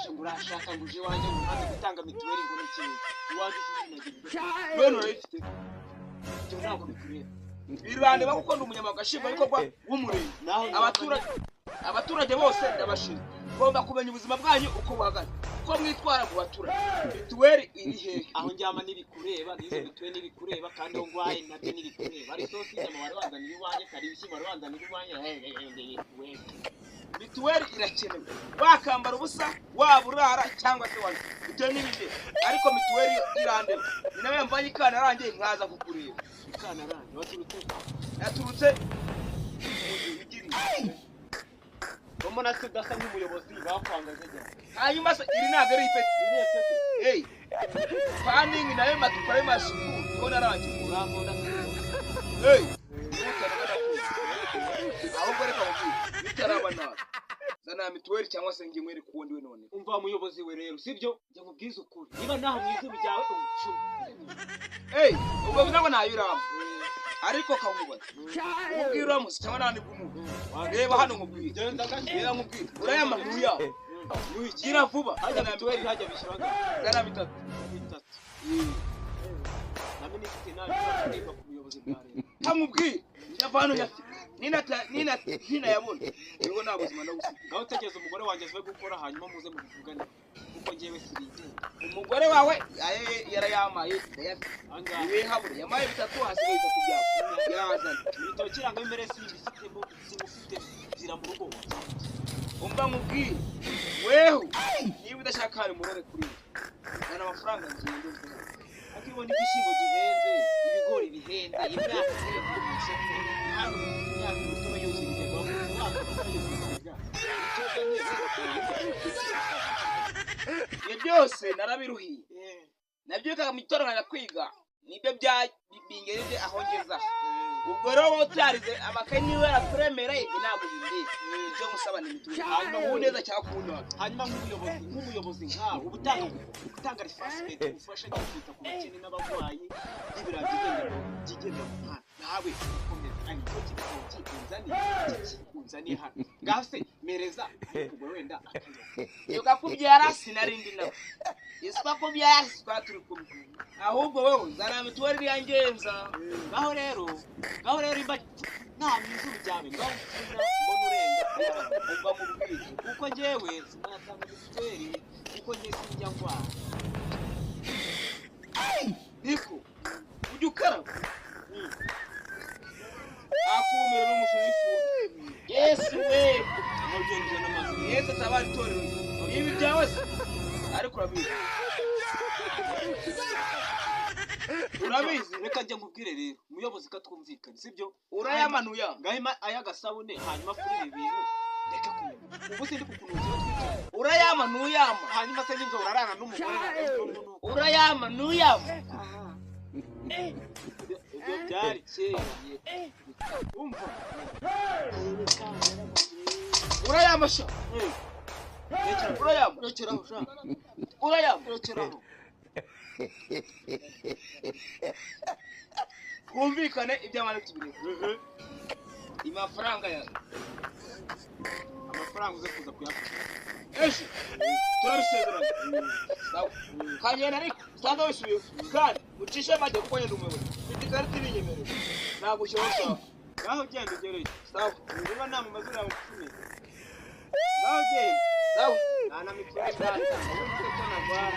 Uraje ngo urashaka ngo uje iwanjye ngo umaze gutanga mituweli ngo ni ikintu iwanjye uzi. None urayifite? Ibyo ntabwo bikureba. Birandeba kuko ndi umunyamabanga nshingwabikorwa w'umurenge. Naho Abaturage bose ndabashinzwe, ngomba kumenya ubuzima bwanyu uko buhagaze, uko mwitwara mu baturage. Mituweli iri hehe? Aho njyama ntibikureba, n'izo mituweli ntibikureba, kandi aho ndwaye nabyo ntibikureba. Ari isosi y'inyama wari wanzaniye iwanjye, kari ibishyimbo wari wanzaniye iwanjye, mituweli. Mituweli irakenewe, wakambara ubusa, waba urara cyangwa se wanywa, ibyo n'ibindi, ariko mituweli yo irandeba. Ni nawe yamvanye ikantarange nkaza kukureba. Ikantarange waturutse? Naturutse mu nzu igiriye. Mbona se udasa nk'umuyobozi, bakwangaje cyane. Hanyuma se iri ntabwo ari ipeti? Iriya peti. Hey, paningi nayo matukora y'amasuku niho narangiye. Urankunda se? Hey, ahubwo reka mubwire, bitaraba nabi, zana mituweli cyangwa se ngiye mwereke uwo ndiwe none. Umva muyobozi we rero, sibyo? Njya nkubwize ukuri, niba naha mu izuru ryawe umucumi. Hey, ubwo bivuga ngo ntayo uramba, ariko kamubaza ubwira uramutse cyangwa nta nibwo umuha. Reba hano nkubwire. Genda gake. Reba nkubwire, urayama ntuyama? Gira vuba. Hajya Zana. Mituweli hajya bishyura angahe? Zana bitatu. Bitatu na minisitiri ntabwo kureba ku buyobozi bwa leta. Kamubwire, ndava hano nyafite nina ninayabona niho nta buzima ndabusiga. Ngaho utegereza umugore wanjye aze gukora, hanyuma muze mubivugane, kuko njyewe sibigenda. Umugore wawe yarayamaye, ndayafite. Angahe? Niwe habure yamaye bitatu, hasigaye bitatu byawe yazana. Ibitabo kirangamimerere simbifitemo, simufite, zira mu rugo. Umva nkubwire, weho niba udashaka hari murore kuri we, zana amafaranga ngende mve hano. Akibona igishyimbo gihenze, ibigori bihenze, imyaka ihenze ku isoko, hano imyaka imitobe yuzuye ibigega, wavuze wanga imitobe yuzuye ibigega, icyo uzanye. Ibyo byose narabiruhiye, nabyukaga mu gitondo nkajya kwiga, nibyo bya bingejeje aho ngeze aha. Ubwo rero wowe utarize, amakaye niba yarakuremereye, ibyo ntabwo bindeba. Icyo ngusaba ni mituweli, Hanyuma ku neza cyangwa ku nabi. Hanyuma nk'umuyobozi nkawe uba utanga refreshment, ubufasha nyine, kwita ku bakene n'abarwayi n'ibirayi byigendera mu muhanda, nawe ukomeza ari icyo cy'ibitoki unzaniye, iki unzaniye hano, ngaho se mereza, ariko ubwo wenda akayoga. Yoga kubyara sinarindi nawe iswa kubyara twari turi kumwe, ahubwo wowe zana mituweli yangenza. Ngaho rero imba nta mwizuru ryawe, ngaho mfuna mbona urenga. Umva mubwire. Kuko njyewe sinatanga mituweli, kuko njye sinjya ndwara. Niko ujya ukaraba akumiro n'umusozi w'ifundi. Yesu we! Aho ugenda uzana amazi. Yesu atabara itorero, ibi byawe se? Ariko urabizi, urabizi. Reka njye nkubwire rero umuyobozi, ko twumvikane, sibyo? Urayamanuye. Ngaho ima ay'agasabune, hanyuma afurire ibintu, reka kumenya ubu sindi kukunukira twicaye. Urayama ntuyama? Hanyuma se nijoro urarana n'umugore? Urayama ntuyama? Ibyo byari kera, umva. Urayama sha? Urayama? Rekeraho sha. Urayama? Rekeraho. Twumvikane, iby'amana tubireke. Amafaranga yawe. Amafaranga uze kuza kuyafata. Ejo turabisezeranye. Sawa, kagenda, ariko usanga wisubiyeho kandi ucishe make, kuko ngenda umuyobozi, mfite ikarita ibinyemerera, ntabwo ushyiraho ushaka. Ngaho genda ugereyo. Sawa. Niba nta mu mazuru yawe icumi, ngaho genda. Sawa. Nta na mituweli ntatanga, wumvise ko narwara.